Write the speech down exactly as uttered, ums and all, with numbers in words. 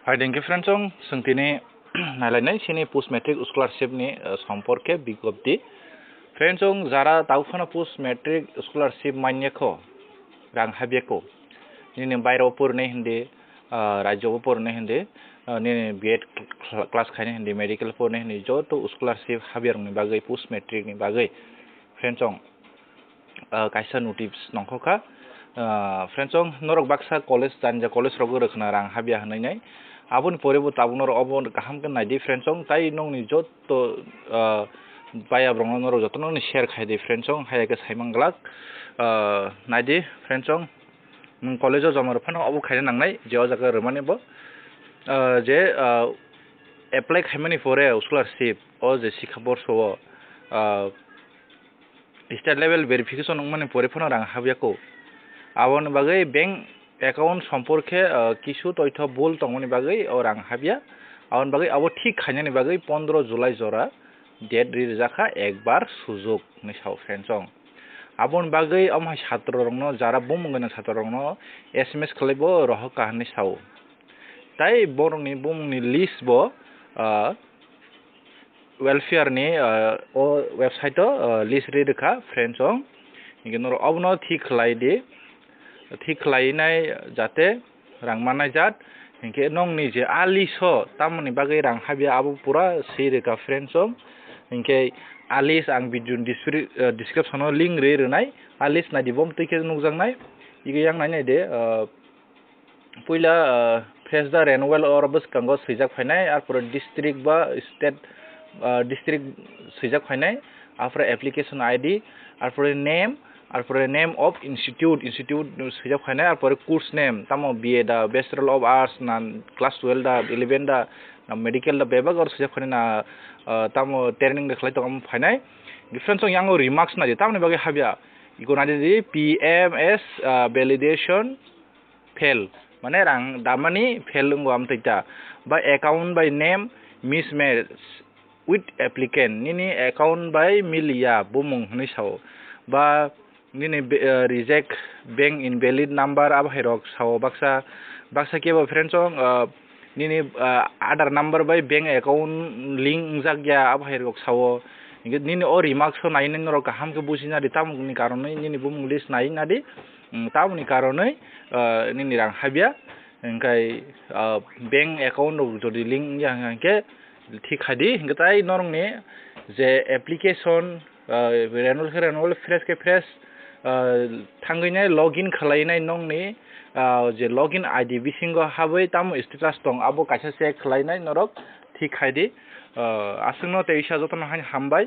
Hai dengke friends, chwng tini nailainai sini post matric scholarship ni, eh, somporke bigjapti. Friends, chwng jara tau phano post matric scholarship manya kho, rang habya kho. Nini bairo pornai hindi, ah, rajyo bo pornai hindi, ah, nini B Ed cl-, class khainai hindi, medical pornai hindi, joto scholarship habya rokni bagwi, post matric ni bagwi. Friends, chwng ah, kaisa notice nongkho kha. Ah, friends, chwng norok baksa college, jani ja college rogo rwkhna rang habya hwnwi nai. Aboni pore bo tabuk norok obo kaham khe naidi, friends, chwng tai nokni joto, ah, baya borokno norok jotono share khai di, friends, chwng haya khe saimang glak. Ah, naidi, friends, chwng nwng college o joma rw phano obo khaina nangnai, je o jaga rwmani bo, ah, je, ah, apply khaimani pore scholarship o je sikha borsao, ah, state level verification wngmani pore phano rang habya kho. Aboni bagwi bank account somporke, ah, kisu toitho bul tongmani bagwi o rang habya. Aboni bagwi abo thik khainani bagwi pondro July jora date ri rijak kha, ekbar sujok hinwi sao, friends, chwng. Aboni bagwi omo hai satro rokno, jara bumung gwnang satro rokno S M S khlai bo rohor kha hinwi sao. Tai borokni bumungni list bo, ah, welfare ni, ah, o website o, ah, list ri rwkha, friends, chwng. Hinkhe norok obono thik khlai di, thik khlainai jate rang mannai jat. Hinkhe nokni je a list o tamoni bagwi rang habya abo pura swi rwkha, friends, chwng. Hinkhe a list ang video ni descri-, ah, description o link ri rwnai, a list naidi bom twi khe nukjaknai. Ego yang nai nai de, ah, Puila, ah, fresh da renewal oro bwskango swijak phainai, arpore district ba state, ah, district swijak phainai, arpore application I D, arpore name, arpore name of institute, institute swijak phainai, arpore course name, tamo B A da, Bachelor of Arts na, class twelve da, eleven da, na medical da, bebak oro swijak phainai na, ah, tamo training da khlai tongma phainai. Difference yango remarks naidi, tamoni bagwi habya, iko naidi di P M S, ah, validation, fail, mane rang damani fail wngo amtwi ta, ba account by name mismatch with applicant, nini account by miliya bumung hinwi sao, ba nini be-, eh, reject bank invalid number abo hai rok sao, baksa, baksa kebo, friends, chwng, eh, nini, eh, Aadhaar number by bank account link wngjak ya abo hai rok sao, hinkhe nini o remarks o nai nai norok kaham khe buji nadi, tamoni karonwi nini bumung list nai nadi. Mm, tamoni karonwi, ah, nini rang habya, hinkhe, ah, bank account rok jodi link wngya hwnkhe thik khai di, hinkhe tai norokni je application, ah, renewal khe renewal, fresh khe fresh, ah, thangwi nai login khlai nai nokni, ah, je login I D bisingo habwi tamo status tong abo kaisa check khlai nai norok thik khai di. Ah, aswkno tei isa jotono haino hambai.